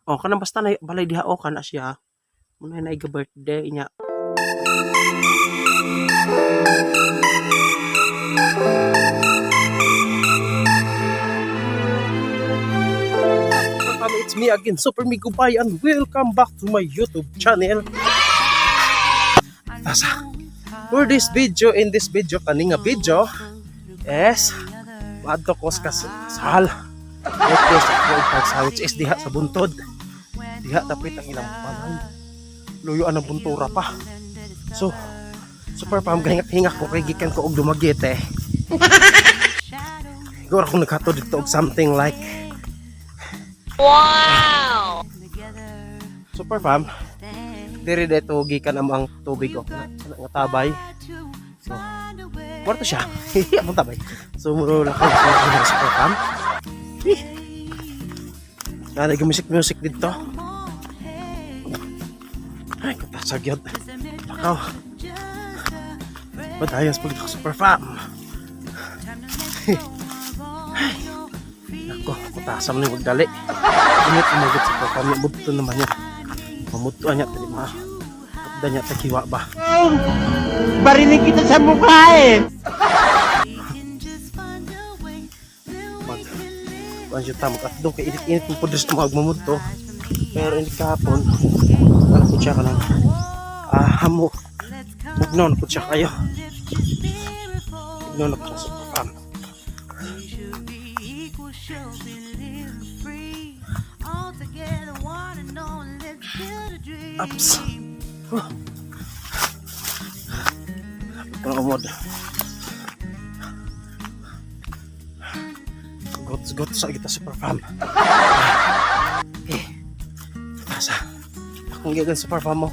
Oh, kanang basta na balay diha oh kana siya. Muna na birthday niya. It's me again, Super Migo Bay, and welcome back to my YouTube channel. Tasa. For this video, in this video, kani nga video, is, maadto ko sa kasal. Okay, sa ako pagsa, which is diha sa buntod. Diha tapit ang ilang balay. Luyuan ang buntura pa. So, super pam, gahingat-hinga ko kay gikan ko og Dumaguete. Siguro akong naghatod dito og something like. Wow! Super fam, diri dito gikan ang ang tubig oh, na, nga tabay. So, kwarto siya. Among tabay. So, muro lang ko sa super fam. Eh. Nanay music music dito. Ay, kuta gyud. Lakaw. Padayon sa pagdako, super fam. Ay, nako, kutasam ni magdali. Init umagot super fam. Mudto naman niya. Mamudto niya tali ma. Kapda niya takiwa ba. Barinig kita sa mukha eh! Mag kuan siya ta mag-atdong kay init-init mo pud sa mga mamudto. Pero init kahapon. Ano po siya kanang hamo. Bugnaw na po siya kayo. Bugnaw na po siya, super fam. Ups. Huh. Ito na umod. Gots gots sa kita, super fam. Eh, tasa. Akong gigan, super fam mo.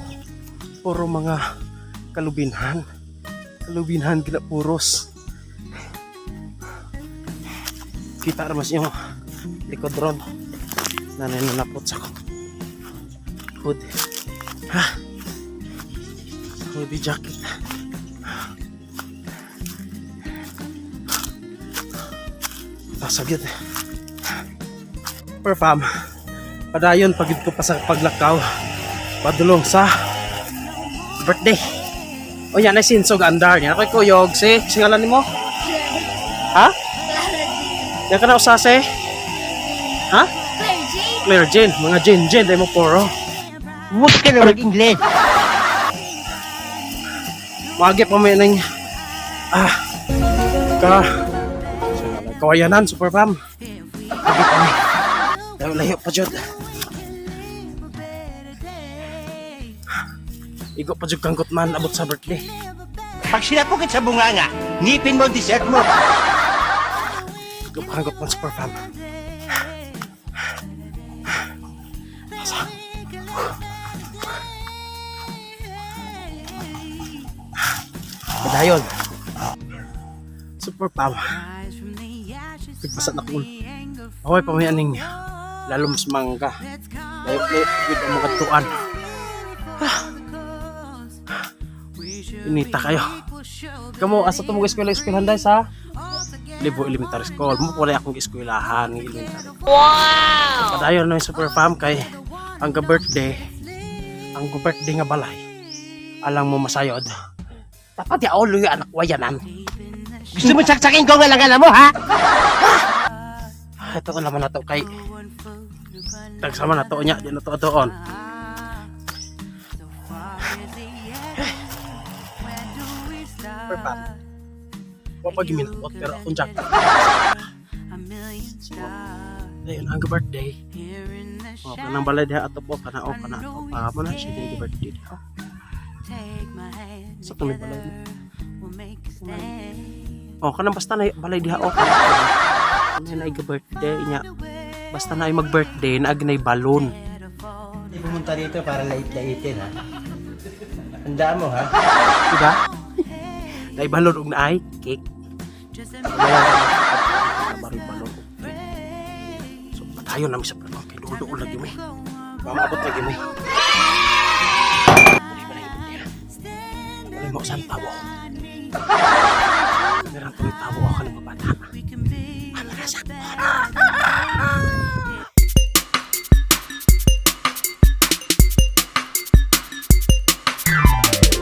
Puro mga kalubinhan. Kalubinhan gila puros. Kita naman sa yung likod ron. Nanay nanapot sa ko. Hood. Ha? Hoodie jacket. Tasagit. Per fam. Padayon pagid ko pa sa paglakaw. Padulong sa birthday. O yan ay sinsog andar niya. Ako'y kuyog si singalan nimo? Ha? Yan ka na usase? Ha? Claire Jane. Claire Jane, mga Jane Jane, dahil mo poro. Huwag ka na mag-Ingles! Magi pa may nang ka kawayanan, super fam. Magi pa may. Layo layo pa jud. Igo pa jud kangkot man abot sa birthday. Pag sinapukit sa bunganga, ngipin mo ang dessert mo! Igo pa kangkot man, super fam. Asa? Padayon. Super fam. Nagbasa na ko. Hoy, pamayaning lalom sa mangga. Layo layo gud ang mga tuan. Inita kayo. Kamo asa to mo eskwela eskwelahan dai sa Libo Elementary School. Mo pala akong eskwelahan ng elementary. Wow! Padayon na yung super fam kay ang ka-birthday, ang ka-birthday nga balay. Alang mo masayod. Dapat ya ulo yung anak wayanan. Gusto mo saksakin ko ang alang mo, ha? Ah, ito laman na to kay tagsama na to niya di na to doon. Super fam. Wa pa giminabot pero akong jacket. So, ayun ang birthday. Oh, kanang balay diha ato po kana o kana ato pa mo na siya din birthday diha. Sa kami balay mo. Oh, kanang basta na balay diha oh. Kana na birthday niya. Basta na ay mag-birthday na agnay balon. Hindi pumunta rito para lait-laitin, ha? Handaan mo, ha? Diba? Naay balon og naay cake. Wala balon og cake. So patayon namin sa plano kay duol lagi mi. Pamaabot lagi mi. Balay balay niya. Balay mo sa tawo. Meron tuloy tawo ako ng bata. Amarasa.